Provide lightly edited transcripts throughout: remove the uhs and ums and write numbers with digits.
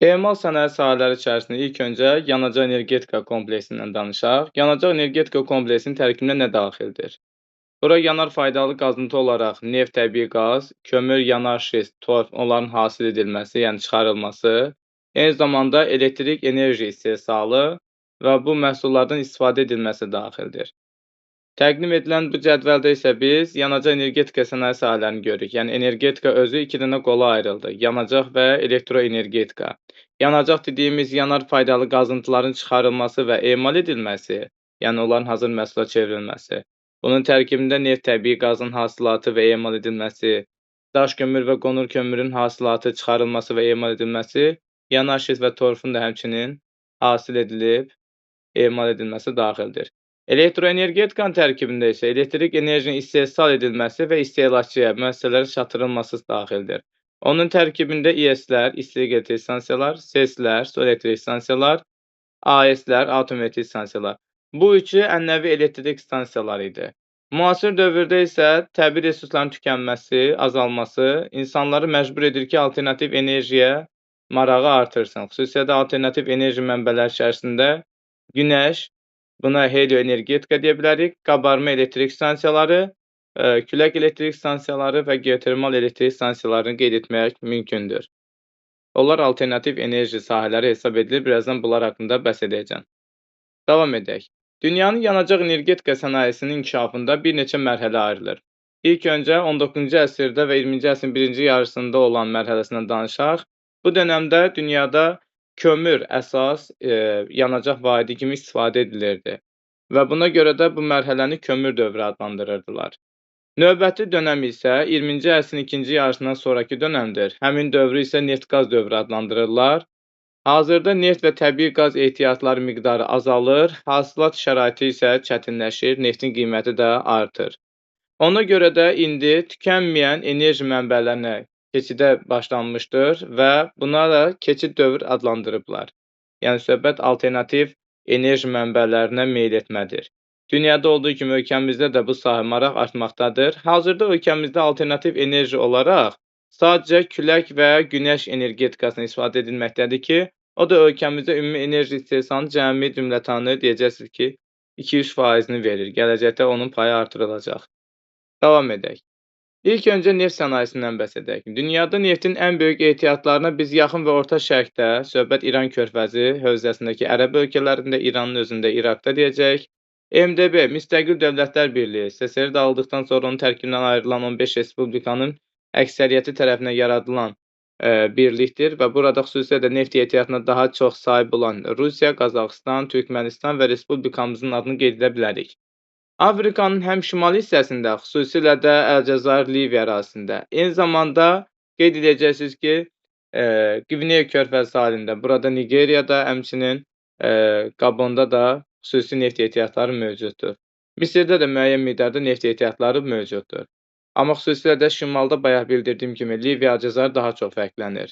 Emal sənaye sahələri içərisində ilk öncə yanacaq energetika kompleksindən danışaq. Yanacaq energetika kompleksinin tərkibinə nə daxildir? Bura yanar faydalı qazıntı olaraq neft, təbii qaz, kömür, yanar şist, torf, onların hasil edilməsi, yəni çıxarılması, eyni zamanda elektrik enerji istehsalı və bu məhsullardan istifadə edilməsi daxildir. Təqdim edilən bu cədvəldə isə biz yanacaq energetika sənaye sahələrini görürük. Yəni energetika özü iki dənə qola ayrıldı: yanacaq və elektroenergetika. Yanacaq dediyimiz yanar faydalı qazıntıların çıxarılması və emal edilməsi, yəni onların hazır məhsula çevrilməsi. Bunun tərkibində neft, təbii qazın hasilatı və emal edilməsi, daş kömür və qonur kömürün hasilatı, çıxarılması və emal edilməsi, yanar şist və torfun da həmçinin hasil edilib emal edilməsi daxildir. Elektroenergetikanın tərkibində isə elektrik enerjinin istehsal edilməsi və istehlakçıya, müəssisələrə çatdırılması daxildir. Onun tərkibində İES-lər, istilik elektrik stansiyalar, SES-lər, su elektrik stansiyalar, AES-lər, atom elektrik stansiyalar. Bu üçü ənənəvi elektrik stansiyaları idi. Müasir dövrdə isə təbii resursların tükənməsi, azalması insanları məcbur edir ki, alternativ enerjiyə marağı artırsın. Xüsusilə də alternativ enerji mənbələri içərisində günəş, buna helioenergetika deyə bilərik, qabarma elektrik stansiyaları, külək elektrik stansiyaları və geotermal elektrik stansiyalarını qeyd etmək mümkündür. Onlar alternativ enerji sahələri hesab edilir. Birazdan bunlar haqqında bəhs edəcəm. Davam edək. Dünyanın yanacaq energetika sənayesinin inkişafında bir neçə mərhələ ayrılır. İlk öncə 19-cu əsrdə və 20-ci əsrin birinci yarısında olan mərhələsindən danışaq. Bu dönəmdə dünyada kömür əsas yanacaq vahidi kimi istifadə edilirdi və buna görə də bu mərhələni kömür dövrü adlandırırdılar. Növbəti dönəm isə 20-ci əsrin ikinci yarısından sonrakı dönəmdir. Həmin dövrü isə neft-qaz dövrü adlandırırlar. Hazırda neft və təbii qaz ehtiyatları miqdarı azalır, hasilat şəraiti isə çətinləşir, neftin qiyməti də artır. Ona görə də indi tükənməyən enerji mənbələrinə keçidə başlanmışdır və buna da keçid dövr adlandırıblar. Yəni söhbət alternativ enerji mənbələrinə meyl etmədir. Dünyada olduğu kimi ölkəmizdə də bu sahə maraq artmaqdadır. Hazırda ölkəmizdə alternativ enerji olaraq sadəcə külək və günəş energetikasından istifadə edilməkdədir ki, o da ölkəmizdə ümumi enerji istehsalının cəmi cümlətanı deyəcəksiniz ki, 2-3%-ni verir. Gələcəkdə onun payı artırılacaq. Davam edək. İlk öncə neft sənayesindən bəhs edək. Dünyada neftin ən böyük ehtiyatlarına biz Yaxın və Orta Şərqdə, söhbət İran körfəzi hövzəsindəki ərəb ölkələrində, İranın özündə, İraqda deyəcək. MDB, Müstəqil Dövlətlər Birliyi, SSR dağıldıqdan sonra onun tərkibindən ayrılan 15 respublikanın əksəriyyəti tərəfindən yaradılan birlikdir və burada xüsusilə də neft ehtiyatına daha çox sahib olan Rusiya, Qazaxıstan, Türkmənistan və respublikamızın adını qeyd edə bilərik. Afrikanın həm şimali hissəsində, xüsusilə də Əlcəzair, Liviya ərazisində. Eyni zamanda qeyd edəcəksiniz ki, Qvineya körfəzi sahilində, burada Nigeriyada, həmçinin Qabonda da xüsusi neft ehtiyatları mövcuddur. Misirdə də müəyyən miqdarda neft ehtiyatları mövcuddur. Amma xüsusilə də şimalda bayaq bildirdiyim kimi Liviya, Əlcəzair daha çox fərqlənir.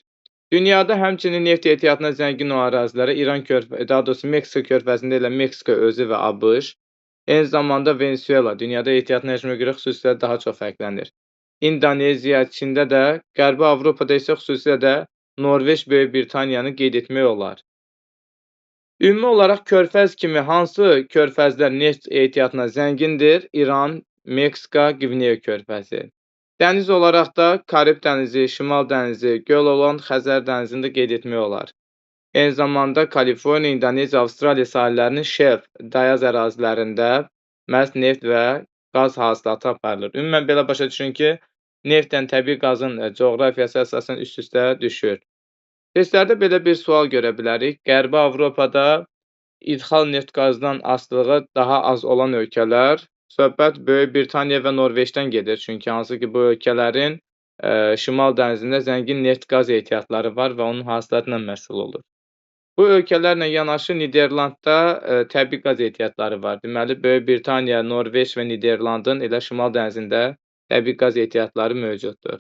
Dünyada həmçinin neft ehtiyatına zəngin olan ərazilərə İran körfəzi, daha doğrusu Meksika körfəzində elə Meksika özü və ABŞ, eyni zamanda Venesuela dünyada ehtiyatın həcminə görə xüsusilə daha çox fərqlənir. İndoneziya, Çində də, Qərbi Avropada isə xüsusilə də Norveç, Böyük Britaniyanı qeyd etmək olar. Ümumi olaraq körfəz kimi hansı körfəzlər neft ehtiyatına zəngindir? İran, Meksika, Qvineya körfəzi. Dəniz olaraq da Karib dənizi, Şimal dənizi, göl olan Xəzər dənizini də qeyd etmək olar. Eyni zamanda Kaliforniya, İndoneziya, Avstraliya sahillərinin şelf, dayaz ərazilərində məhz neft və qaz hasilatı aparılır. Ümumən belə başa düşün ki, neftlə təbii qazın coğrafiyası əsasən üst-üstə düşür. Testlərdə belə bir sual görə bilərik. Qərbi Avropada idxal neft qazdan asılılığı daha az olan ölkələr, söhbət Böyük Britaniya və Norveçdən gedir. Çünki hansı ki bu ölkələrin Şimal dənizində zəngin neft qaz ehtiyatları var və onun hasilatı ilə məşğul olur. Bu ölkələrlə yanaşı Niderlandda təbii qaz ehtiyatları var. Deməli, Böyük Britaniya, Norveç və Niderlandın elə Şimal dənizində təbii qaz ehtiyatları mövcuddur.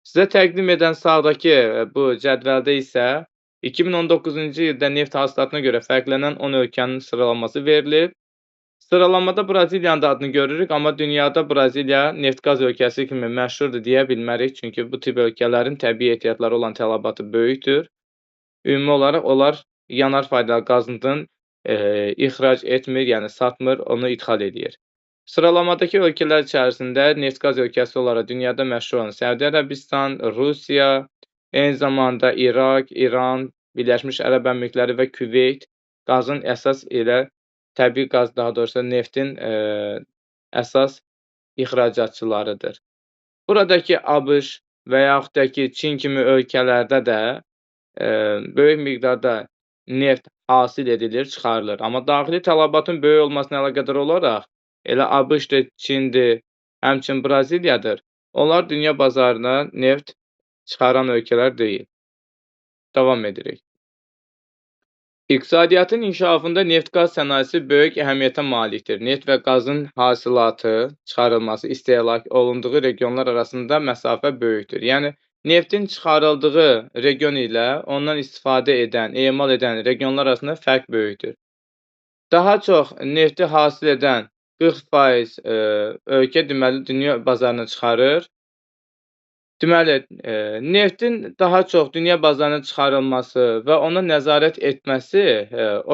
Sizə təqdim edən sağdakı bu cədvəldə isə 2019-cu ildə neft hasilatına görə fərqlənən 10 ölkənin sıralaması verilib. Sıralamada Braziliyanın da adını görürük, amma dünyada Braziliya neft-qaz ölkəsi kimi məşhurdur deyə bilmərik. Çünki bu tip ölkələrin təbii ehtiyatları olan tələbatı böyükdür. Ümumi olaraq onlar yanar faydalı qazıntının ixrac etmir, yəni satmır, onu idxal edir. Sıralamadakı ölkələr içərisində neft-qaz ölkəsi olaraq dünyada məşhur olan Səudiyyə Ərəbistan, Rusiya, eyni zamanda İraq, İran, Birləşmiş Ərəb Əmirlikləri və Küveyt qazın əsas elə təbii qaz, daha doğrusu neftin əsas ixracatçılarıdır. Buradakı ABŞ və yaxud da ki, Çin kimi ölkələrdə də böyük miqdarda neft hasil edilir, çıxarılır. Amma daxili tələbatın böyük olmasına əlaqədar olaraq elə ABŞ-dır, Çindir, həmçinin Braziliyadır. Onlar dünya bazarına neft çıxaran ölkələr deyil. Davam edirik. İqtisadiyyatın inkişafında neft-qaz sənayesi böyük əhəmiyyətə malikdir. Neft və qazın hasilatı, çıxarılması, istehlak olunduğu regionlar arasında məsafə böyükdür. Yəni, neftin çıxarıldığı region ilə ondan istifadə edən, emal edən regionlar arasında fərq böyükdür. Daha çox nefti hasil edən 40% ölkə deməli, dünya bazarına çıxarır. Deməli, neftin daha çox dünya bazarına çıxarılması və ona nəzarət etməsi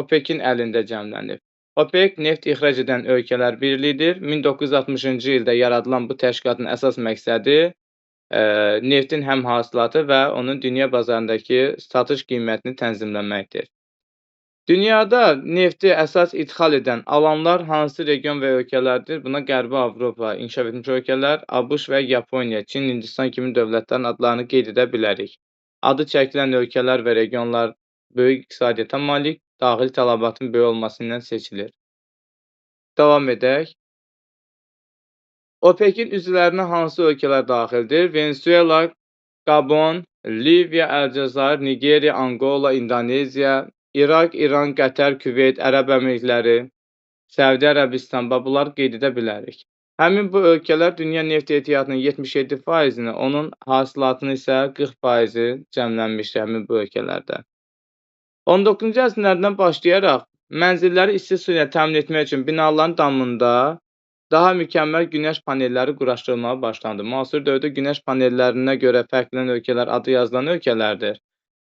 OPEC-in əlində cəmlənib. OPEC neft ixrac edən ölkələr birliyidir. 1960-cı ildə yaradılan bu təşkilatın əsas məqsədi neftin həm hasilatı və onun dünya bazarındakı satış qiymətini tənzimləməkdir. Dünyada nefti əsas idxal edən alanlar hansı region və ölkələrdir? Buna Qərbi Avropa, inkişaf etmiş ölkələr, ABŞ və Yaponiya, Çin, Hindistan kimi dövlətlərin adlarını qeyd edə bilərik. Adı çəkilən ölkələr və regionlar böyük iqtisadiyyata malik, daxili tələbatın böyük olması ilə seçilir. Davam edək. OPEC-in üzvlərinə hansı ölkələr daxildir? Venezuela, Qabon, Liviya, Əlcəzair, Nigeriya, Angola, İndoneziya, İraq, İran, Qətər, Küveyt, Ərəb Əmirlikləri, Səudiyyə Ərəbistan, bunları qeyd edə bilərik. Həmin bu ölkələr dünya neft ehtiyatının 77%-ni, onun hasilatını isə 40%-i cəmlənmişdir həmin bu ölkələrdə. 19-cu əsrlərdən başlayaraq mənzilləri isti su ilə təmin etmək üçün binaların damında daha mükəmməl günəş panelləri quraşdırılmağa başlandı. Müasir dövrdə günəş panellərinə görə fərqlənən ölkələr adı yazılan ölkələrdir.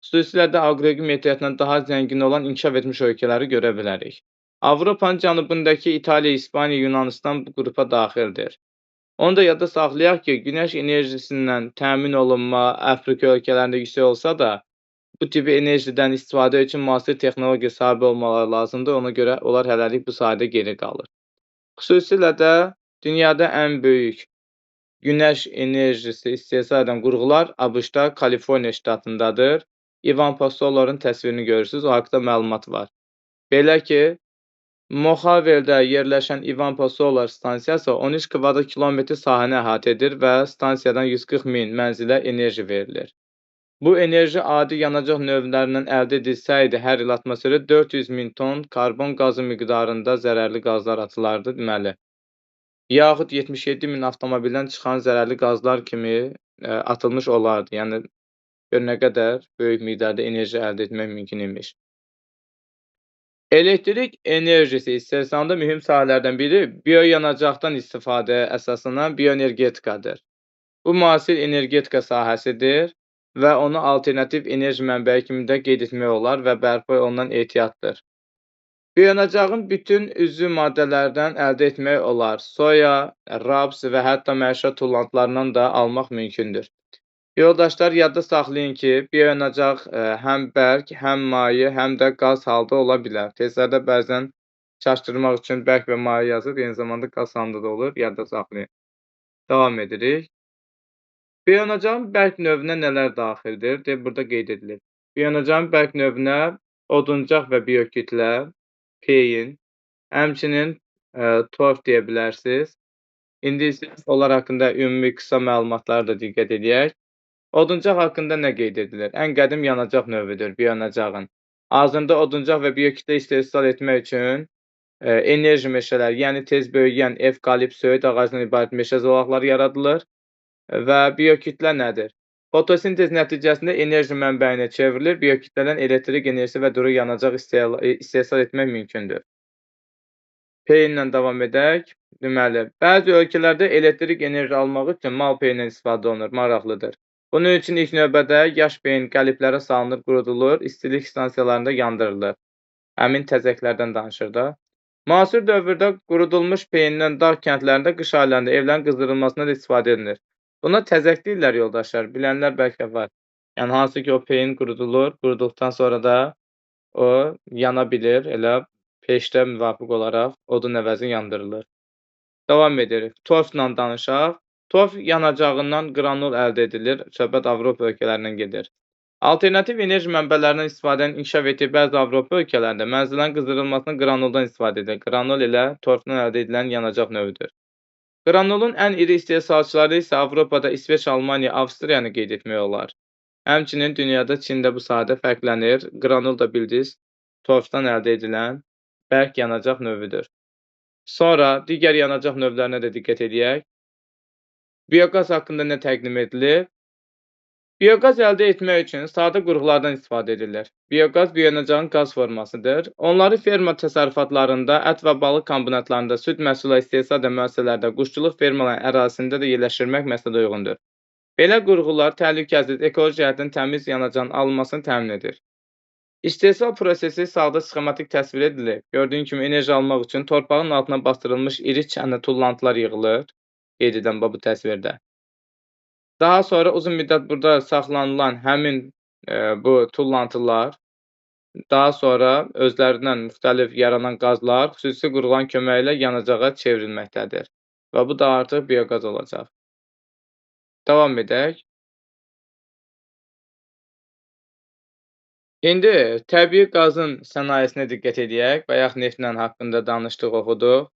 Xüsusilə də aqroiqlim ehtiyatından daha zəngin olan inkişaf etmiş ölkələri görə bilərik. Avropanın cənubundakı İtaliya, İspaniya, Yunanistan bu qrupa daxildir. Onu da yadda saxlayaq ki, günəş enerjisindən təmin olunma Afrika ölkələrində yüksək olsa da, bu tipi enerjidən istifadə üçün müasir texnologiya sahibi olmaları lazımdır. Ona görə onlar hələlik bu sahədə geri qalır. Xüsusilə də dünyada ən böyük günəş enerjisi istehsal edən qurğular ABŞ-da Kaliforniya ştatındadır. Ivanpah Solar'ın təsvirini görürsünüz, o haqda məlumat var. Belə ki, Mohaveldə yerləşən Ivanpah Solar stansiyası 13 kvadrat kilometr sahəni əhatə edir və stansiyadan 140 min mənzilə enerji verilir. Bu enerji adi yanacaq növlərindən əldə edilsəydi, hər il atmosferə 400 min ton karbon qazı miqdarında zərərli qazlar atılardı deməli. Yaxud 77 min avtomobildən çıxan zərərli qazlar kimi atılmış olardı. Yəni, gör nə qədər böyük miqdarda enerji əldə etmək mümkün imiş. Elektrik enerjisi istehsalında mühüm sahələrdən biri bioyanacaqdan istifadə əsaslanan bioenergetikadır. Bu, müasir energetika sahəsidir və onu alternativ enerji mənbəyi kimi də qeyd etmək olar və bərpa olunan ehtiyatdır. Bioyanacağın bütün üzvü maddələrdən əldə etmək olar. Soya, raps və hətta məişət tullantılarından da almaq mümkündür. Yoldaşlar, yadda saxlayın ki, bioyanacaq həm bərk, həm maye, həm də qaz halda ola bilər. Testlərdə bəzən çaşdırmaq üçün bərk və maye yazır, eyni zamanda qaz halında da olur, yadda saxlayın. Davam edirik. Bioyanacağın bərk növünə nələr daxildir? Deyə burada qeyd edilir. Bioyanacağın bərk növünə oduncaq və biokütlə, peyin, həmçinin torf deyə bilərsiniz. İndi isə onlar haqqında ümumi qısa məlumatlara da diqqət edək. Oduncaq haqqında nə qeyd edilir? Ən qədim yanacaq növüdür bioyanacağın. Hazırda oduncaq və biokütlə istehsal etmək üçün enerji meşələri, yəni tez böyüyən evkalipt, söyüd ağacından ibarət meşə zolaqları yaradılır. Və biokütlə nədir? Fotosintez nəticəsində enerji mənbəyinə çevrilir. Biokütlədən elektrik enerjisi və duru yanacaq istehsal etmək mümkündür. Peyinlə davam edək. Deməli, bəzi ölkələrdə elektrik enerji almaq üçün mal peyindən istifadə olunur. Maraqlıdır. Bunun üçün ilk növbədə yaş peyin qəliblərə salınıb qurudulur, istilik stansiyalarında yandırılır. Həmin təzəklərdən danışır da. Müasir dövrdə qurudulmuş peyindən dağ kəndlərində qış aylarında evlərin qızdırılmasına da istifadə edilir. Buna təzək deyirlər yoldaşlar, bilənlər bəlkə var. Yəni, hansı ki, o peyin qurudulur, quruduqdan sonra da o yana bilir, elə peşdə müvafiq olaraq odun əvəzi yandırılır. Davam edirik. Torfla danışaq. Torf yanacağından qranul əldə edilir. Söhbət Avropa ölkələrindən gedir. Alternativ enerji mənbələrindən istifadənin inkişaf etdiyi bəzi Avropa ölkələrində mənzillərin qızdırılmasına qranuldan istifadə edilir. Qranul elə torfdan əldə edilən yanacaq növüdür. Qranulun ən iri istehsalçıları isə Avropada İsveç, Almaniya, Avstriyanı qeyd etmək olar. Həmçinin dünyada Çin də bu sahədə fərqlənir. Qranul da bildiniz, torfdan əldə edilən bərk yanacaq növüdür. Sonra digər yanacaq növlərinə də diqqət edək. Bioqaz haqqında nə təqdim edilir? Bioqaz əldə etmək üçün sadə qurğulardan istifadə edilir. Bioqaz bioyanacağın qaz formasıdır. Onları ferma təsərrüfatlarında, ət və balıq kombinatlarında, süd məhsulları istehsal edən müəssisələrdə, quşçuluq fermalarının ərazisində də yerləşdirmək məqsədə uyğundur. Belə qurğular təhlükəsiz, ekoloji cəhətdən təmiz yanacağın alınmasını təmin edir. İstehsal prosesi sağda sxematik təsvir edilir. Gördüyün kimi enerji almaq üçün torpağın altına bastırılmış iri çənli tullantılar yığılır. Qeyd edən bu təsvirdə. Daha sonra uzun müddət burada saxlanılan həmin bu tullantılar, daha sonra özlərindən müxtəlif yaranan qazlar xüsusi qurğuların köməyi ilə yanacağa çevrilməkdədir. Və bu da artıq bioqaz olacaq. Davam edək. İndi təbii qazın sənayesinə diqqət edək. Bayaq neftlə haqqında danışdıq, oxuduq.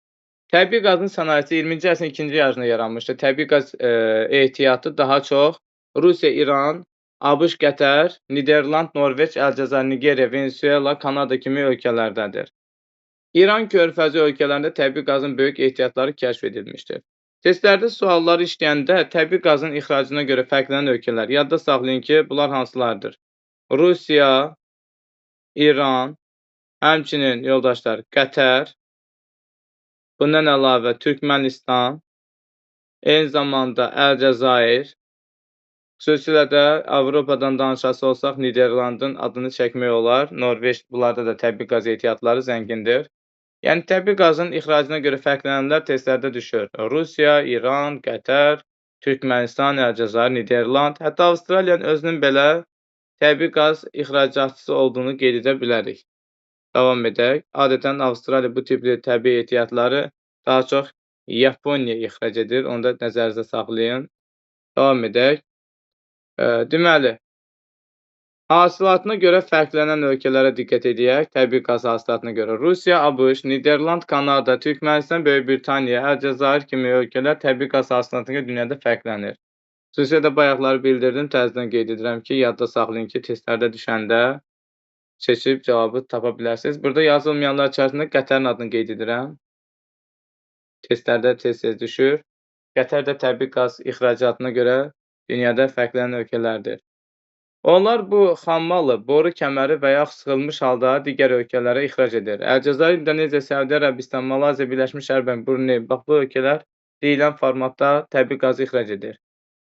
Təbii qazın sənayesi 20-ci əsrin ikinci yarısında yaranmışdı. Təbii qaz ehtiyatı daha çox Rusiya, İran, ABŞ, Qətər, Niderland, Norveç, Əlcəzair, Nigeriya, Venesuela, Kanada kimi ölkələrdədir. İran körfəzi ölkələrində təbii qazın böyük ehtiyatları kəşf edilmişdir. Testlərdə sualları işləyəndə təbii qazın ixracına görə fərqlənən ölkələr, yadda saxlayın ki, bunlar hansılardır? Rusiya, İran, həmçinin yoldaşlar Qətər, bundan əlavə Türkmənistan, eyni zamanda Əlcəzair, xüsusilə də Avropadan danışası olsaq Niderlandın adını çəkmək olar. Norveç, bunlarda da təbii qaz ehtiyatları zəngindir. Yəni, təbii qazın ixracına görə fərqlənənlər testlərdə düşür. Rusiya, İran, Qətər, Türkmənistan, Əlcəzair, Niderland, hətta Avstraliyanın özünün belə təbii qaz ixracatçısı olduğunu qeyd edə bilərik. Davam edək. Adətən Avstraliya bu tipli təbii ehtiyatları daha çox Yaponiya ixrac edir. Onu da nəzərinizdə saxlayın. Davam edək. Deməli, hasilatına görə fərqlənən ölkələrə diqqət edək. Təbii qaz hasilatına görə Rusiya, ABŞ, Niderland, Kanada, Türkmənistan, Böyük Britaniya, Əlcəzair kimi ölkələr təbii qaz hasilatına görə dünyada fərqlənir. Xüsusilə də bayaqları bildirdim, təzədən qeyd edirəm ki, yadda saxlayın ki, testlərdə düşəndə seçib cavabı tapa bilərsiniz. Burada yazılmayanlar içərisində Qətərin adını qeyd edirəm. Testlərdə tez-tez düşür. Qətər də təbii qaz ixracatına görə dünyada fərqlənən ölkələrdir. Onlar bu xammalı, boru kəməri və yaxud sıxılmış halda digər ölkələrə ixrac edir. Əlcəzair, İndoneziya, Səudiyyə Ərəbistan, Malayziya, Birləşmiş Ərəb Əmirlikləri, Brunei, bax bu ölkələr deyilən formatda təbii qazı ixrac edir.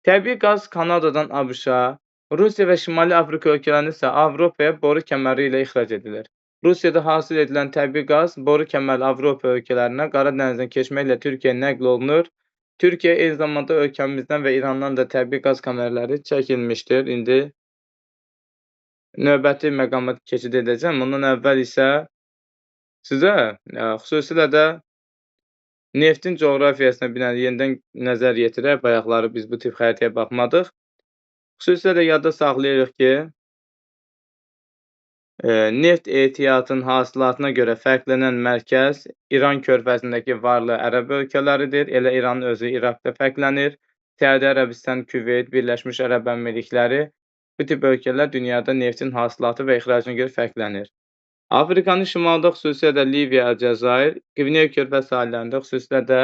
Təbii qaz Kanadadan ABŞ-a, Rusiya və Şimali Afrika ölkələrində isə Avropaya boru kəməri ilə ixrac edilir. Rusiyada hasil edilən təbii qaz boru kəmərli Avropa ölkələrinə Qara dənizdən keçməklə Türkiyəyə nəql olunur. Türkiyə eyni zamanda ölkəmizdən və İrandan da təbii qaz kəmərləri çəkilmişdir. İndi növbəti məqama keçid edəcəm. Ondan əvvəl isə sizə xüsusilə də neftin coğrafiyasına bir dənə yenidən nəzər yetirək. Bayaqları biz bu tip xəritəyə baxmadıq. Xüsusilə də yadda saxlayırıq ki, neft ehtiyatının hasilatına görə fərqlənən mərkəz İran körfəzindəki varlı ərəb ölkələridir. Elə İranın özü İraqda fərqlənir. Səudiyyə Ərəbistan, Küveyt, Birləşmiş Ərəb Əmirlikləri bu tip ölkələr dünyada neftin hasilatı və ixracına görə fərqlənir. Afrikanın şimalında xüsusilə də Liviya, Əlcəzair, Qvineya körfəz sahillərində xüsusilə də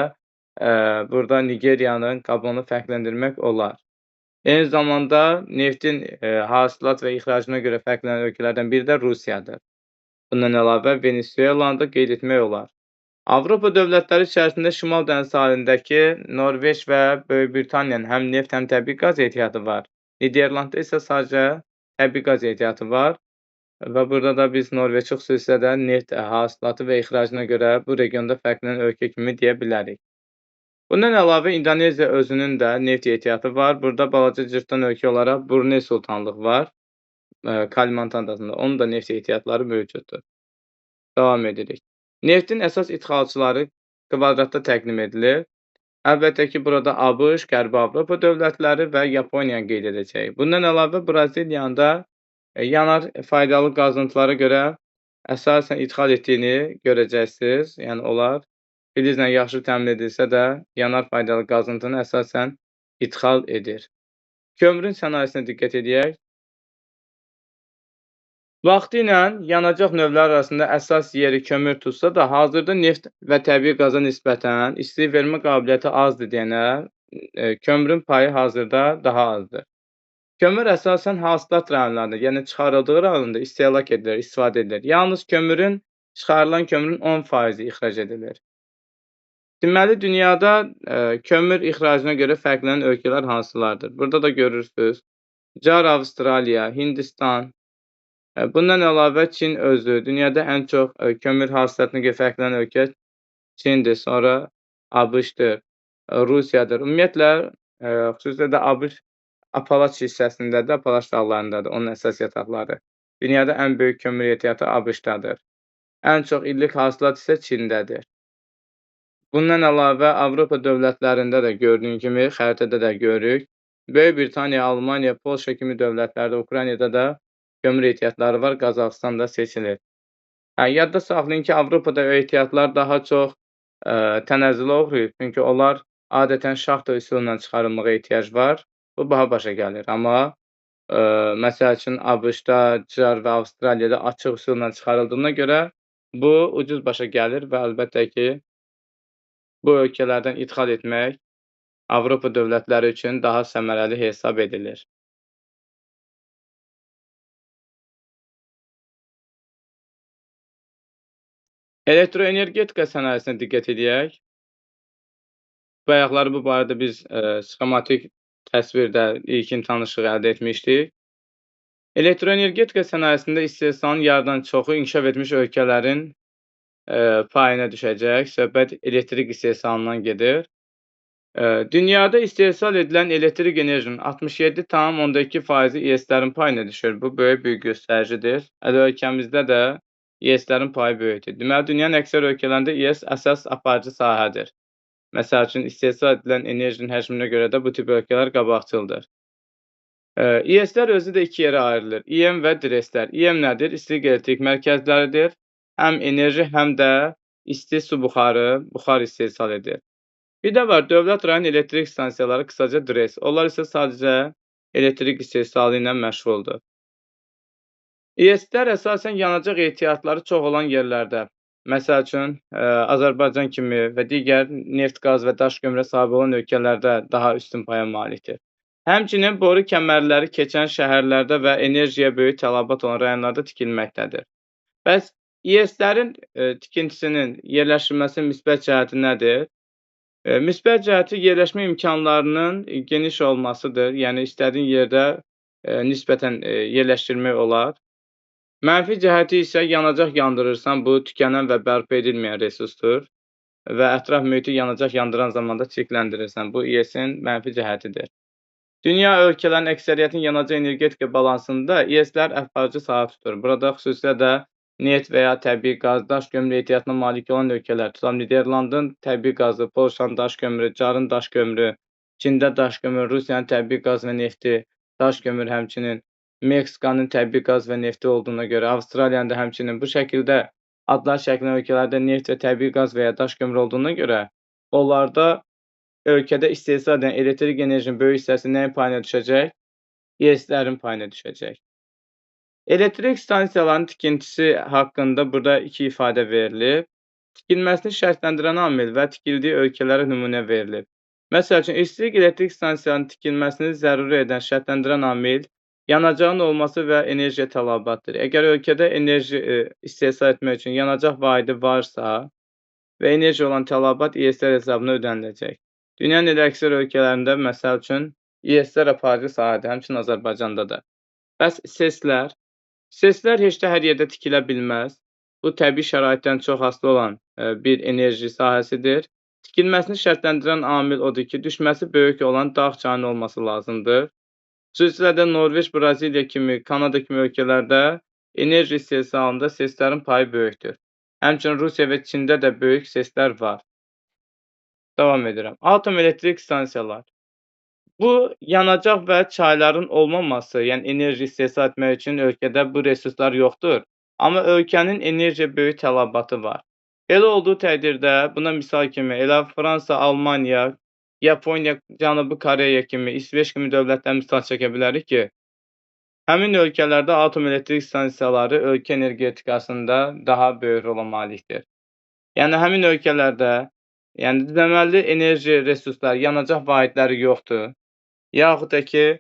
burada Nigeriyanın Gabonu fərqləndirmək olar. Eyni zamanda neftin hasilat və ixracına görə fərqlənən ölkələrdən biri də Rusiyadır. Bundan əlavə Venesuelanı da qeyd etmək olar. Avropa dövlətləri içərisində Şimal dəniz sahilindəki Norveç və Böyük Britaniyanın həm neft, həm təbii qaz ehtiyatı var. Niderlandda isə sadəcə təbii qaz ehtiyatı var və burada da biz Norveçi xüsusilə də neft hasilatı və ixracına görə bu regionda fərqlənən ölkə kimi deyə bilərik. Bundan əlavə İndoneziya özünün də neft ehtiyatı var. Burada balaca cırtdan ölkə olaraq Brunei Sultanlığı var. Kalimantan adasında. Onun da neft ehtiyatları mövcuddur. Davam edirik. Neftin əsas idxalçıları kvadratda təqdim edilir. Əlbəttə ki, burada ABŞ, Qərbi Avropa dövlətləri və Yaponiyanı qeyd edəcəyik. Bundan əlavə Braziliyanın da yanar faydalı qazıntılara görə əsasən idxal etdiyini görəcəksiniz. Yəni onlar filizlə yaxşı təmin edilsə də yanar faydalı qazıntını əsasən idxal edir. Kömürün sənayesinə diqqət edək. Vaxtilə yanacaq növləri arasında əsas yeri kömür tutsa da, hazırda neft və təbii qaza nisbətən istilik vermə qabiliyyəti azdır deyənə, kömürün payı hazırda daha azdır. Kömür əsasən hasilat rayonlarında, yəni çıxarıldığı rayonda istehlak edilir, istifadə edilir. Yalnız çıxarılan kömürün 10% ixrac edilir. Deməli, dünyada kömür ixracına görə fərqlənən ölkələr hansılardır? Burada da görürsünüz. Car Avstraliya, Hindistan, bundan əlavə Çin özü, dünyada ən çox kömür hasilatına görə fərqlənən ölkə Çindir, sonra ABŞ-dır, Rusiyadır. Ümumiyyətlə, xüsusilə də ABŞ Apalaç hissəsindədir, Apalaç dağlarındadır, onun əsas yataqları. Dünyada ən böyük kömür ehtiyatı ABŞ-dadır. Ən çox illik hasilat isə Çindədir. Bundan əlavə Avropa dövlətlərində də gördüyün kimi, xəritədə də görürük. Böyük Britaniya, Almaniya, Polşa kimi dövlətlərdə, Ukraynada da kömür ehtiyatları var, Qazaxıstan da seçilir. Yadda saxlayın ki, Avropada ehtiyatlar daha çox tənəzzülə uğrayıb. Çünki onlar adətən şaxta üsulu ilə çıxarılmağa ehtiyac var. Bu, baha başa gəlir. Amma məsəl üçün ABŞ-da, CAR və Avstraliyada açıq üsulla çıxarıldığına görə bu ucuz başa gəlir və əlbəttə ki, bu ölkələrdən idxal etmək Avropa dövlətləri üçün daha səmərəli hesab edilir. Elektroenergetika sənayesinə diqqət edək. Bayaqları bu barədə biz sxematik təsvirdə ilkin tanışlıq əldə etmişdik. Elektroenergetika sənayesində istehsalın yarıdan çoxu inkişaf etmiş ölkələrin payına düşəcək. Söhbət elektrik istehsalından gedir. Dünyada istehsal edilən elektrik enerjinin 67,2%-i İES-lərin payına düşür. Bu, böyük bir göstəricidir. Hələ ölkəmizdə də İES-lərin payı böyükdür. Deməli, dünyanın əksər ölkələrində İES əsas aparıcı sahədir. Məsəl üçün, istehsal edilən enerjinin həcminə görə də bu tip ölkələr qabaqcıldır. İES-lər özü də iki yerə ayrılır. İEM və DRES-lər. İEM nədir? İstilik elektrik mərkəzləridir. Həm enerji, həm də isti su buxarı, buxar istehsal edir. Bir də var dövlət rayon elektrik stansiyaları, qısaca DRES. Onlar isə sadəcə elektrik istehsalı ilə məşğuldur. İES-lər əsasən yanacaq ehtiyatları çox olan yerlərdə, məsəl üçün, Azərbaycan kimi və digər neft, qaz və daş kömürə sahib olan ölkələrdə daha üstün paya malikdir. Həmçinin boru kəmərləri keçən şəhərlərdə və enerjiyə böyük tələbat olan rayonlarda tikilməkdədir. Bəs İES-lərin tikintisinin yerləşdirilməsinin müsbət cəhəti nədir? Müsbət cəhəti yerləşmə imkanlarının geniş olmasıdır. Yəni, istədiyin yerdə nisbətən yerləşdirmək olar. Mənfi cəhəti isə yanacaq yandırırsan, bu tükənən və bərpa edilməyən resursdur və ətraf mühiti yanacaq yandıran zamanda çirkləndirirsən. Bu, İES-in mənfi cəhətidir. Dünya ölkələrinin əksəriyyətinin yanacaq energetika balansında İES-lər aparıcı sahə tutur. Burada xüsusilə də neft və ya təbii qaz, daş kömürü ehtiyatına malik olan ölkələr, tutalım Niderlandın təbii qazı, Polşanın daş kömürü, Carın daş kömürü, Çində daş kömürü, Rusiyanın təbii qaz və nefti, daş kömür həmçinin, Meksikanın təbii qaz və nefti olduğuna görə, Avstraliyanın da həmçinin bu şəkildə adlar çəkilən ölkələrdə neft və təbii qaz və ya daş kömürü olduğuna görə, onlarda ölkədə istehsal edilən elektrik enerjinin böyük hissəsi nəyin payına düşəcək? İES-lərin payına düşəcək. Elektrik stansiyalarının tikintisi haqqında burada iki ifadə verilib. Tikilməsini şərtləndirən amil və tikildiyi ölkələrə nümunə verilib. Məsəl üçün, istilik elektrik stansiyalarının tikilməsini zəruri edən, şərtləndirən amil yanacağın olması və enerjiyə tələbatdır. Əgər ölkədə enerji istehsal etmək üçün yanacaq vahidi varsa və enerji olan tələbat İES-lər hesabına ödəniləcək. Dünyanın elə əksər ölkələrində, məsəl üçün, İES-lər aparıcı sahədir, həmçinin Azərbaycanda da. Bəs SES-lər? SES-lər heç də hər yerdə tikilə bilməz. Bu, təbii şəraitdən çox asılı olan bir enerji sahəsidir. Tikilməsini şərtləndirən amil odur ki, düşməsi böyük olan dağ çayının olması lazımdır. Xüsusilə də Norveç, Braziliya kimi, Kanada kimi ölkələrdə enerji istehsalında SES-lərin payı böyükdür. Həmçinin Rusiya və Çində də böyük SES-lər var. Davam edirəm. Atom elektrik stansiyalar. Bu, yanacaq və çayların olmaması, yəni enerji istehsal etmək üçün ölkədə bu resurslar yoxdur. Amma ölkənin enerjiyə böyük tələbatı var. Belə olduğu təqdirdə buna misal kimi elə Fransa, Almaniya, Yaponiya, Cənubi Koreya kimi, İsveç kimi dövlətlər misal çəkə bilərik ki, həmin ölkələrdə atom elektrik stansiyaları ölkə energetikasında daha böyük rola malikdir. Yəni həmin ölkələrdə, yəni deməli enerji resursları, yanacaq vahidləri yoxdur. Yaxud da ki,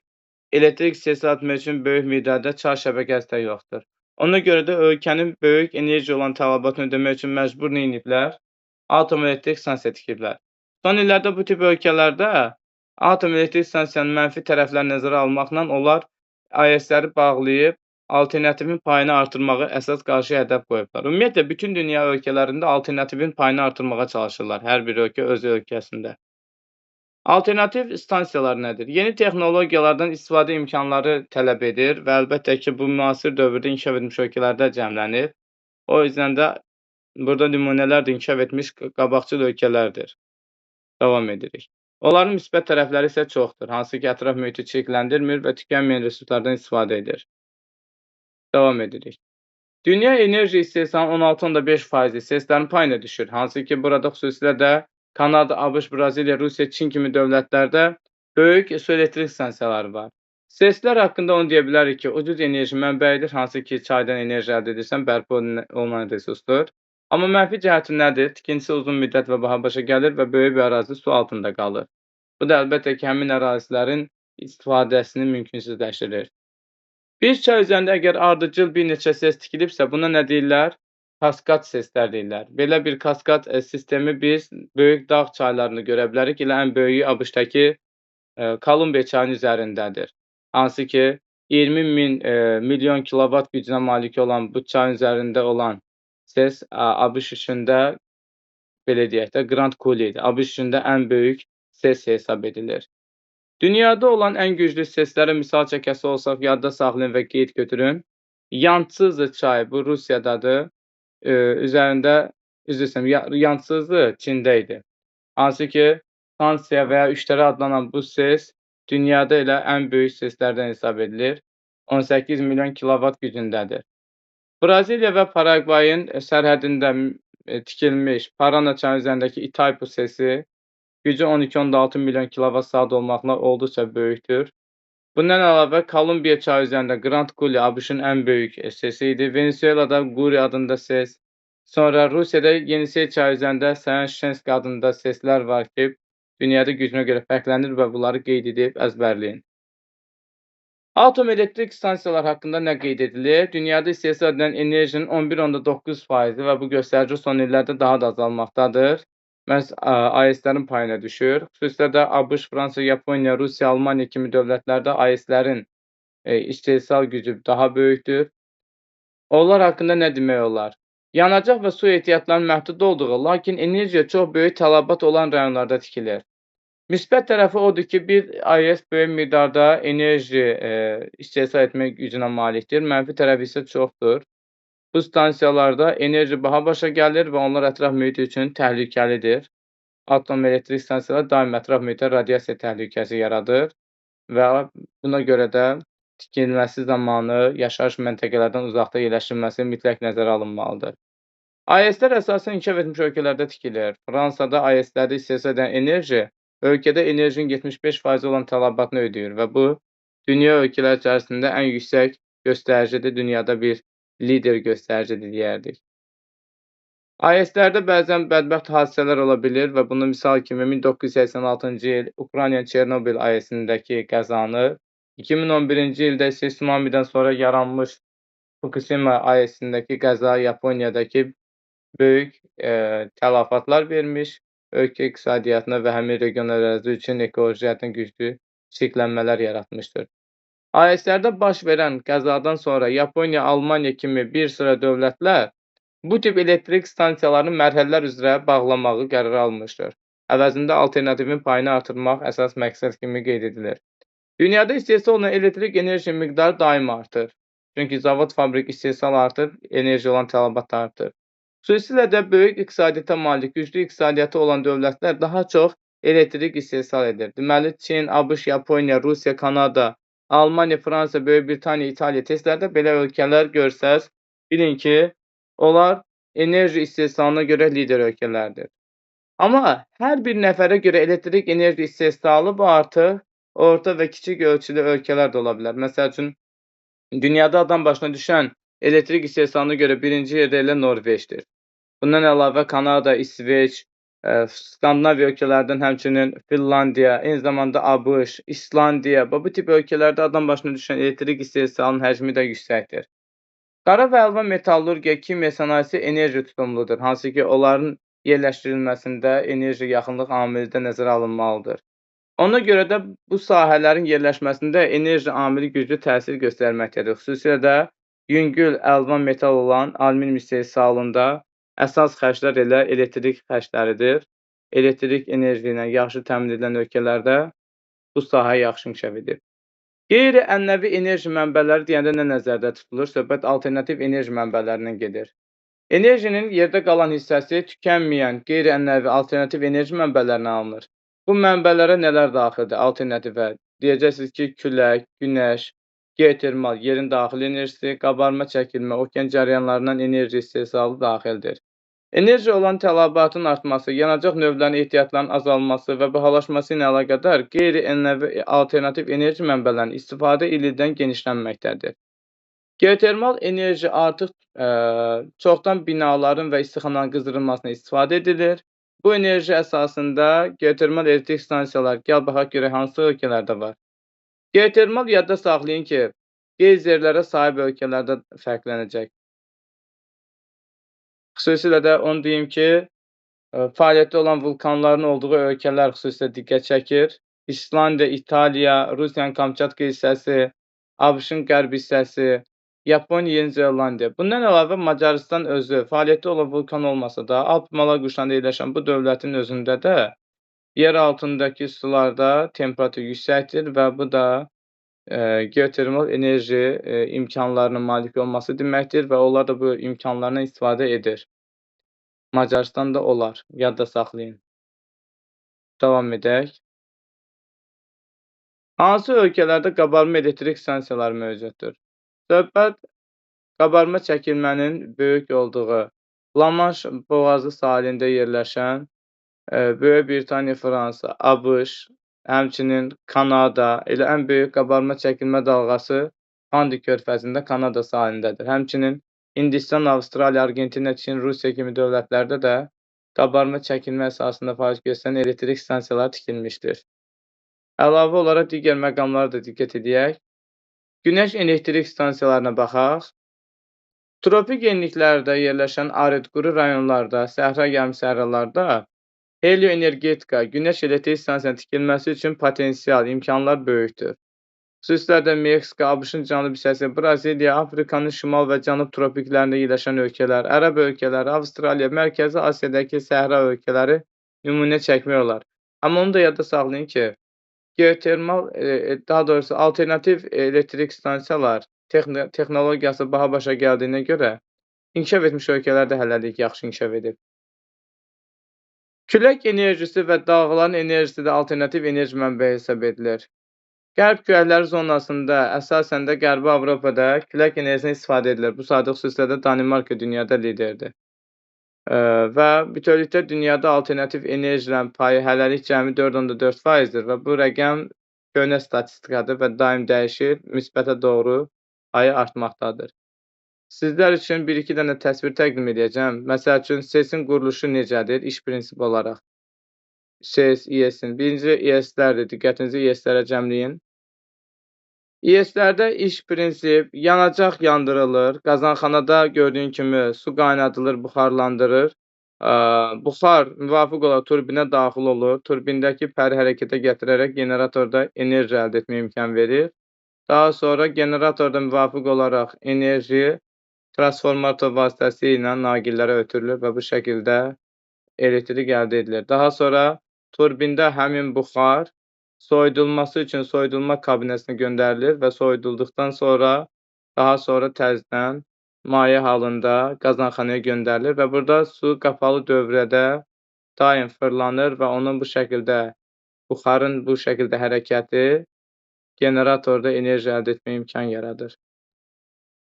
elektrik istehsal etmək üçün böyük miqdarda çay şəbəkəsi də yoxdur. Ona görə də ölkənin böyük enerji olan tələbatını ödəmək üçün məcbur nə ediblər? Atom elektrik stansiya tikiblər. Son illərdə bu tip ölkələrdə atom elektrik stansiyanın mənfi tərəflərini nəzərə almaqla onlar AES-ləri bağlayıb alternativin payını artırmağı əsas qarşı hədəf qoyublar. Ümumiyyətlə, bütün dünya ölkələrində alternativin payını artırmağa çalışırlar. Hər bir ölkə öz ölkəsində. Alternativ stansiyalar nədir? Yeni texnologiyalardan istifadə imkanları tələb edir və əlbəttə ki, bu müasir dövrdə inkişaf etmiş ölkələrdə cəmlənib. O yüzdən də burada nümunələr də inkişaf etmiş qabaqcıl ölkələrdir. Davam edirik. Onların müsbət tərəfləri isə çoxdur, hansı ki, ətraf mühiti çirkləndirmir və tükənməyən resurslardan istifadə edir. Davam edirik. Dünya enerji istehsalının 16,5%-i SES-lərin payına düşür, hansı ki, burada xüsusilə də Kanada, ABŞ, Braziliya, Rusiya, Çin kimi dövlətlərdə böyük su elektrik stansiyaları var. SES-lər haqqında onu deyə bilərik ki, ucuz enerji mənbəyidir, hansı ki, çaydan enerji əldə edirsən, bərpa olunan resursdur. Amma mənfi cəhəti nədir? Tikintisi uzun müddət və baha başa gəlir və böyük bir ərazi su altında qalır. Bu da əlbəttə ki, həmin ərazilərin istifadəsini mümkünsüzləşdirir. Bir çay üzərində əgər ardıcıl bir neçə SES tikilibsə, buna nə deyirlər? Kaskad SES-lər deyirlər. Belə bir kaskad sistemi biz böyük dağ çaylarını görə bilərik. Elə ən böyüyü ABŞ-dakı Kolumbiya çayının üzərindədir. Hansı ki, 20 milyon kilovat gücünə malik olan bu çayın üzərində olan SES ABŞ üçün də, belə deyək də, Grand Coulee-dir. ABŞ üçün də ən böyük SES hesab edilir. Dünyada olan ən güclü SES-lərə misal çəkəsi olsaq, yadda saxlayın və qeyd götürün. Yantsızı çayı, bu Rusiyadadır. Üzərində, üzr istəyirəm, Yantsızı Çində idi. Hansı ki, Sansiya və ya Üçdərə adlanan bu SES dünyada elə ən böyük SES-lərdən hesab edilir. 18 milyon kilovat gücündədir. Braziliya və Paragvayın sərhədində tikilmiş Parana çayı üzərindəki Itaipu SES-i gücü 12,6 milyon kilovat saat olmaqla olduqca böyükdür. Bundan əlavə Kolumbiya çayı üzərində Grand Coulee ABŞ-ın ən böyük SES-i idi. Venezuelada Guri adında SES. Sonra Rusiyada Yenisey çayı üzərində Sayan-Şenski adında SES-lər var ki, dünyada gücünə görə fərqlənir və bunları qeyd edib əzbərləyin. Atom elektrik stansiyalar haqqında nə qeyd edilir? Dünyada istehsal edilən enerjinin 11,9%-i və bu göstərici son illərdə daha da azalmaqdadır. Məhz AES-lərin payına düşür. Xüsusilə də ABŞ, Fransa, Yaponiya, Rusiya, Almaniya kimi dövlətlərdə AES-lərin istehsal gücü daha böyükdür. Onlar haqqında nə demək olar? Yanacaq və su ehtiyatlarının məhdud olduğu, lakin enerjiyə çox böyük tələbat olan rayonlarda tikilir. Müsbət tərəfi odur ki, bir AES böyük miqdarda enerji istehsal etmək gücünə malikdir. Mənfi tərəfi isə çoxdur. Bu stansiyalarda enerji baha başa gəlir və onlar ətraf mühit üçün təhlükəlidir. Atom elektrik stansiyaları daim ətraf mühitə radiasiya təhlükəsi yaradır və buna görə də tikilməsi zamanı yaşayış məntəqələrdən uzaqda yerləşdirilməsi mütləq nəzərə alınmalıdır. AES-lər əsasən inkişaf etmiş ölkələrdə tikilir. Fransada AES-lərdə istehsal edilən enerji ölkədə enerjinin 75% olan tələbatını ödəyir və bu dünya ölkələri içərisində ən yüksək göstəricidir, dünyada bir lider göstəricidir deyərdik. AES-lərdə bəzən bədbəxt hadisələr ola bilir və bunu misal kimi 1986-cı il Ukrayna Çernobil AES-indəki qəzanı, 2011-ci ildə isə tsunamidən sonra yaranmış Fukushima AES-indəki qəza Yaponiyadakı böyük tələfatlar vermiş, ölkə iqtisadiyyatına və həmin regional ərazi üçün ekoloji cəhətdən güclü çirklənmələr yaratmışdır. AES-lərdə baş verən qəzadan sonra Yaponiya, Almaniya kimi bir sıra dövlətlər bu tip elektrik stansiyalarını mərhələlər üzrə bağlamağı qərara almışdır. Əvəzində alternativin payını artırmaq əsas məqsəd kimi qeyd edilir. Dünyada istehsal olunan elektrik enerji miqdarı daim artır. Çünki zavod, fabrik istehsal artır, enerji olan tələbat da artır. Xüsusilə də böyük iqtisadiyyata malik, güclü iqtisadiyyatı olan dövlətlər daha çox elektrik istehsal edir. Deməli, Çin, ABŞ, Yaponiya, Rusiya, Kanada, Almaniya, Fransa, Böyük Britaniya, İtaliya testlərdə belə ölkələr görsəz, bilin ki, onlar enerji istehsalına görə lider ölkələrdir. Amma hər bir nəfərə görə elektrik enerji istehsalı bu artıq orta və kiçik ölçülü ölkələr də ola bilər. Məsəl üçün, dünyada adam başına düşən elektrik istehsalına görə birinci yerdə elə Norveçdir. Bundan əlavə Kanada, İsveç, Skandinaviya ölkələrdən həmçinin Finlandiya, eyni zamanda ABŞ, İslandiya, bu tip ölkələrdə adam başına düşən elektrik istehsalının həcmi də yüksəkdir. Qara və əlvan metallurgiya, kimya sənayesi enerji tutumludur, hansı ki, onların yerləşdirilməsində enerji yaxınlıq amili də nəzərə alınmalıdır. Ona görə də bu sahələrin yerləşməsində enerji amili güclü təsir göstərməkdədir. Xüsusilə də yüngül əlvan metal olan alüminium istehsalında əsas xərclər elə elektrik xərcləridir. Elektrik enerji ilə yaxşı təmin edilən ölkələrdə bu sahə yaxşı inkişaf edir. Qeyri-ənənəvi enerji mənbələri deyəndə nə nəzərdə tutulur? Söhbət alternativ enerji mənbələrindən gedir. Enerjinin yerdə qalan hissəsi tükənməyən qeyri-ənənəvi alternativ enerji mənbələrinə alınır. Bu mənbələrə nələr daxildir alternativə? Deyəcəksiniz ki, külək, günəş, geotermal, yerin daxili enerjisi, qabarma çəkilmə, okean cərəyanlarından enerji istehsalı daxildir. Enerji olan tələbatın artması, yanacaq növlərinin ehtiyatlarının azalması və bahalaşması ilə əlaqədar qeyri-ənənəvi alternativ enerji mənbələrinin istifadə ildən genişlənməkdədir. Geotermal enerji artıq çoxdan binaların və istixanaların qızdırılmasına istifadə edilir. Bu enerji əsasında geotermal elektrik stansiyalar, gəl baxaq görək hansı ölkələrdə var. Geotermal yadda saxlayın ki, geyzerlərə sahib ölkələrdə fərqlənəcək. Xüsusilə də onu deyim ki, fəaliyyətdə olan vulkanların olduğu ölkələr xüsusilə diqqət çəkir. İslandiya, İtaliya, Rusiyanın Kamçatka hissəsi, ABŞ-ın qərb hissəsi, Yaponiya, Yeni Zelandiya. Bundan əlavə Macarıstan özü fəaliyyətdə olan vulkan olmasa da, Alp Malay quşağında yerləşən bu dövlətin özündə də yer altındakı sularda temperatur yüksəkdir və bu da geotermal enerji imkanlarına malik olması deməkdir və onlar da bu imkanlardan istifadə edir. Macarıstan da olar, yadda saxlayın. Davam edək. Hansı ölkələrdə qabarma elektrik stansiyaları mövcuddur? Söhbət qabarma çəkilmənin böyük olduğu La-Manş boğazı sahilində yerləşən Böyük Britaniya, Fransa, ABŞ, həmçinin Kanada, elə ən böyük qabarma çəkilmə dalğası Fundy körfəzində Kanada sahilindədir. Həmçinin Hindistan, Avstraliya, Argentina, Çin, Rusiya kimi dövlətlərdə də qabarma çəkilmə əsasında fəaliyyət göstərən elektrik stansiyaları tikilmişdir. Əlavə olaraq digər məqamlara da diqqət edək. Günəş elektrik stansiyalarına baxaq. Tropik enliklərdə yerləşən arid quru rayonlarda, səhra yarımsəhralarda helioenergetika, günəş elektrik stansiyasının tikilməsi üçün potensial, imkanlar böyükdür. Xüsusilə də Meksika, ABŞ-ın cənub hissəsi, Braziliya, Afrikanın şimal və cənub tropiklərində yerləşən ölkələr, Ərəb ölkələri, Avstraliya, Mərkəzi Asiyadakı səhra ölkələri nümunə çəkmək olar. Amma onu da yadda saxlayın ki, geotermal, daha doğrusu alternativ elektrik stansiyalar texnologiyası baha başa gəldiyinə görə inkişaf etmiş ölkələrdə hələlik yaxşı inkişaf edib. Külək enerjisi və dalğaların enerjisi də alternativ enerji mənbəyi hesab edilir. Qərb küləkləri zonasında, əsasən də Qərbi Avropada külək enerjisinə istifadə edilir. Bu sayda xüsusilə də Danimarka dünyada liderdir. Və bütövlükdə dünyada alternativ enerjilərin payı hələlik cəmi 4,4%-dir və bu rəqəm köhnə statistikadır və daim dəyişir, müsbətə doğru payı artmaqdadır. Sizlər üçün bir-iki dənə təsvir təqdim edəcəm. Məsəl üçün, SES-in quruluşu necədir iş prinsipi olaraq? SES, İES-in. Birinci İES-lərdir. Diqqətinizi İES-lərə cəmləyin. İES-lərdə iş prinsip yanacaq yandırılır. Qazanxanada gördüyün kimi su qaynadılır, buxarlandırır. Buxar müvafiq olaraq turbinə daxil olur. Turbindəki pəri hərəkətə gətirərək generatorda enerji əldə etməyə imkan verir. Daha sonra generatorda müvafiq olaraq enerji transformator vasitəsilə naqillərə ötürülür və bu şəkildə elektrik əldə edilir. Daha sonra turbində həmin buxar soyudulması üçün soyudulma kabinəsinə göndərilir və soyudulduqdan sonra daha sonra təzədən maye halında qazanxanaya göndərilir və burada su qapalı dövrədə daim fırlanır və onun bu şəkildə buxarın bu şəkildə hərəkəti generatorda enerji əldə etməyə imkan yaradır.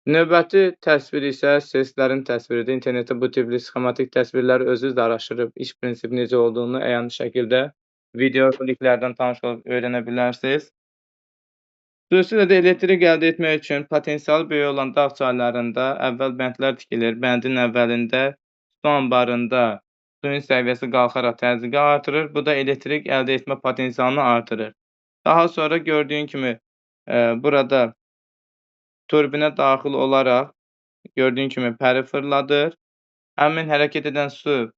Növbəti təsvir isə SES-lərin təsviridir. İnternetdə bu tipli sxematik təsvirləri özünüz də araşdırıb iş prinsipi necə olduğunu əyan şəkildə video roliklərdən tanış olub öyrənə bilərsiniz. Xüsusilə də elektrik əldə etmək üçün potensialı böyük olan dağ çaylarında əvvəl bəndlər tikilir. Bəndin əvvəlində su anbarında suyun səviyyəsi qalxaraq təzyiqi artırır. Bu da elektrik əldə etmə potensialını artırır. Daha sonra gördüyün kimi burada turbinə daxil olaraq gördüyün kimi pəri fırladır. Həmin hərəkət edən su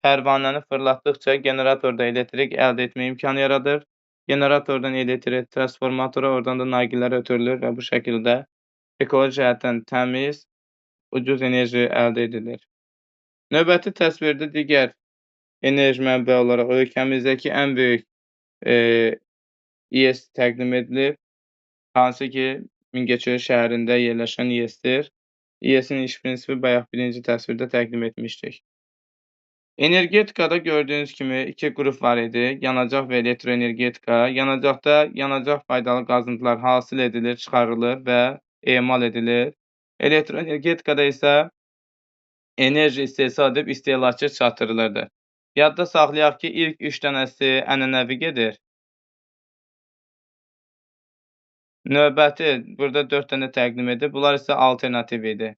pərvanəni fırlatdıqca generatorda elektrik əldə etmə imkanı yaradır. Generatordan elektrik transformatora, oradan da naqillərə ötürülür və bu şəkildə ekoloji cəhətdən təmiz, ucuz enerji əldə edilir. Növbəti təsvirdə digər enerji mənbəyi olaraq ölkəmizdəki ən böyük İES təqdim edilib, hansı ki Mingəçevir şəhərində yerləşən İES-dir. İES-in iş prinsipi bayaq birinci təsvirdə təqdim etmişdik. Energetikada gördüyünüz kimi iki qrup var idi: yanacaq və elektroenergetika. Yanacaqda yanacaq faydalı qazıntılar hasil edilir, çıxarılır və emal edilir. Elektroenergetikada isə enerji istehsal edib istehlakçıya çatdırılırdı. Yadda saxlayaq ki, ilk 3 dənəsi ənənəvi gedir. Növbəti burada 4 dənə təqdim edib. Bunlar isə alternativ idi.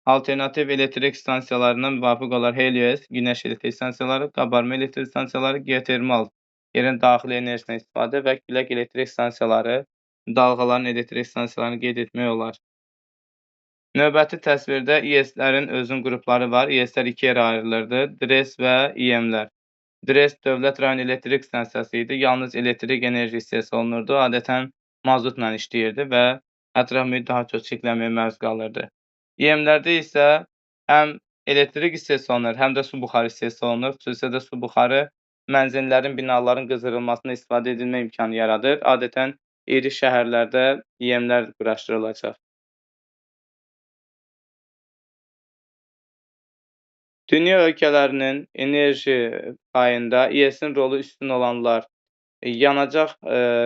Alternativ elektrik stansiyalarına müvafiq olaraq Helios, günəş elektrik stansiyaları, qabarma elektrik stansiyaları, geotermal, yerin daxili enerjisindən istifadə və külək elektrik stansiyaları, dalğaların elektrik stansiyalarını qeyd etmək olar. Növbəti təsvirdə İES-lərin özünün qrupları var. İES-lər iki yerə ayrılırdı: DRES və İEM-lər. DRES Dövlət Rayon Elektrik Stansiyası idi. Yalnız elektrik enerji istehsal olunurdu. Adətən mazutla işləyirdi və ətraf mühit daha çox çirklənməyə məruz qalırdı. İEM-lərdə isə həm elektrik istehsal olunur, həm də su buxarı istehsal olunur. Xüsusilə də su buxarı mənzillərin, binaların qızdırılmasında istifadə edilmə imkanı yaradır. Adətən iri şəhərlərdə İEM-lər quraşdırılacaq. Dünya ölkələrinin enerji payında İES-in rolu üstün olanlar yanacaq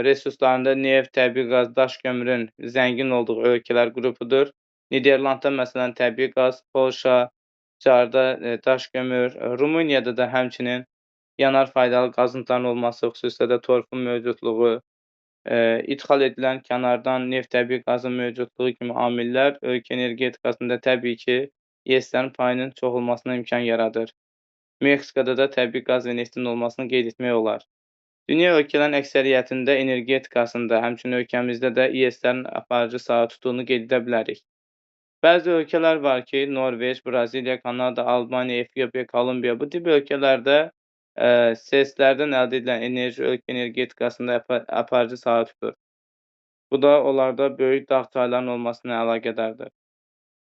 resurslarında neft, təbii qaz, daş kömürün zəngin olduğu ölkələr qrupudur. Niderlandda məsələn təbii qaz, Polşa, Carda daş kömür, Rumuniyada da həmçinin yanar faydalı qazıntıların olması, xüsusilə də torfun mövcudluğu, idxal edilən kənardan neft, təbii qazın mövcudluğu kimi amillər ölkə energetikasında təbii ki, İES-lərin payının çoxalmasına imkan yaradır. Meksikada da təbii qaz və neftin olmasını qeyd etmək olar. Dünya ölkələrinin əksəriyyətində energetikasında, həmçinin ölkəmizdə də İES-lərin aparıcı sahə tutduğunu qeyd edə bilərik. Bəzi ölkələr var ki, Norveç, Braziliya, Kanada, Albaniya, Efiopiya, Kolumbiya bu tip ölkələrdə SES-lərdən əldə edilən enerji ölkə energetikasında aparıcı sahə tutur. Bu da onlarda böyük dağ çaylarının olmasına əlaqədardır.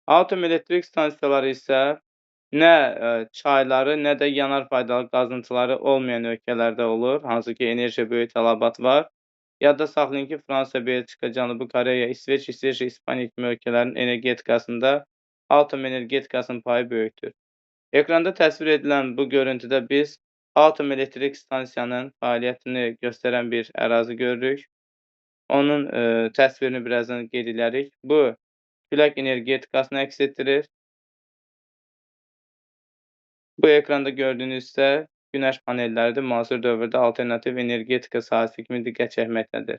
Atom elektrik stansiyaları isə nə çayları, nə də yanar faydalı qazıntıları olmayan ölkələrdə olur, hansı ki, enerjiyə böyük tələbat var. Yadda saxlayın ki, Fransa, Belçika, Cənubi Koreya, İsveç, İsveçrə, İspaniya kimi ölkələrin energetikasında atom energetikasının payı böyükdür. Ekranda təsvir edilən bu görüntüdə biz atom elektrik stansiyanın fəaliyyətini göstərən bir ərazi görürük. Onun təsvirini birazdan qeyd edərik. Bu, külək energetikasını əks etdirir. Bu ekranda gördüyünüz isə günəş panelləridir. Müasir dövrdə alternativ energetika sahəsi kimi diqqət çəkməkdədir.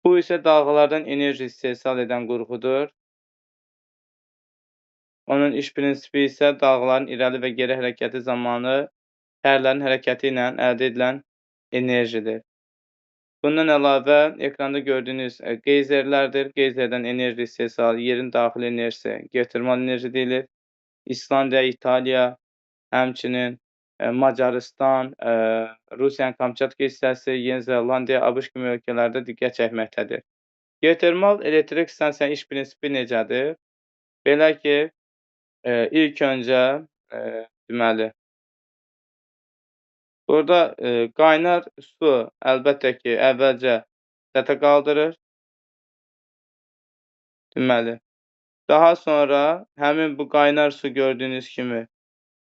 Bu isə dalğalardan enerji istehsal edən qurğudur. Onun iş prinsipi isə dalğaların irəli və geri hərəkəti zamanı pərlərin hərəkəti ilə əldə edilən enerjidir. Bundan əlavə, ekranda gördüyünüz qeyzerlərdir. Qeyzerdən enerji istehsalı, yerin daxili enerjisi, geotermal enerji deyilir. İslandiya, İtaliya, həmçinin Macarıstan, Rusiyanın Kamçatka hissəsi, Yeni Zelandiya, ABŞ kimi ölkələrdə diqqət çəkməkdədir. Geotermal elektrik stansiyanın iş prinsipi necədir? Belə ki, ilk öncə deməli, burada qaynar su əlbəttə ki, əvvəlcə səthə qaldırır. Deməli, daha sonra həmin bu qaynar su gördüyünüz kimi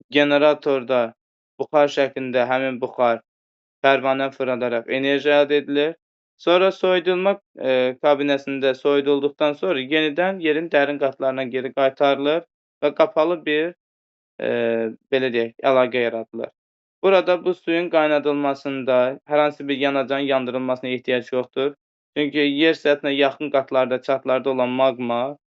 generatorda buxar şəklində həmin buxar pərvanə fırladaraq enerji əldə edilir. Sonra soyudulma kabinəsində soyudulduqdan sonra yenidən yerin dərin qatlarına geri qaytarılır və qapalı bir belə deyək, əlaqə yaradılır. Burada bu suyun qaynadılmasında hər hansı bir yanacağın yandırılmasına ehtiyac yoxdur. Çünki yer səthinə yaxın qatlarda, çatlarda olan maqma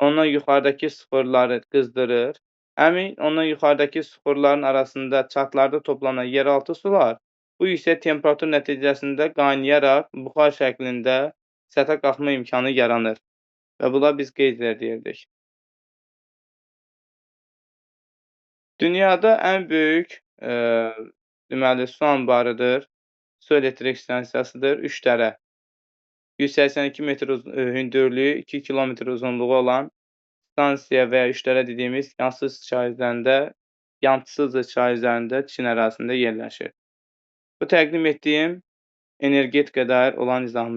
ondan yuxarıdakı süxurları qızdırır. Həmin ondan yuxarıdakı süxurların arasında çatlarda toplanan yeraltı sular bu yüksək temperatur nəticəsində qaynayaraq buxar şəklində səthə qalxma imkanı yaranır və buna biz qeyzer deyirdik. Dünyada ən böyük deməli, su anbarıdır, su elektrik stansiyasıdır, 3 dərə. 182 metr hündürlüyü, 2 kilometr uzunluğu olan stansiya və ya 3 dərə dediyimiz Yansız çayı üzərində, Yansızı çayı üzərində Çin ərazisində yerləşir. Bu təqdim etdiyim energetikaya dair olan izahımız idi.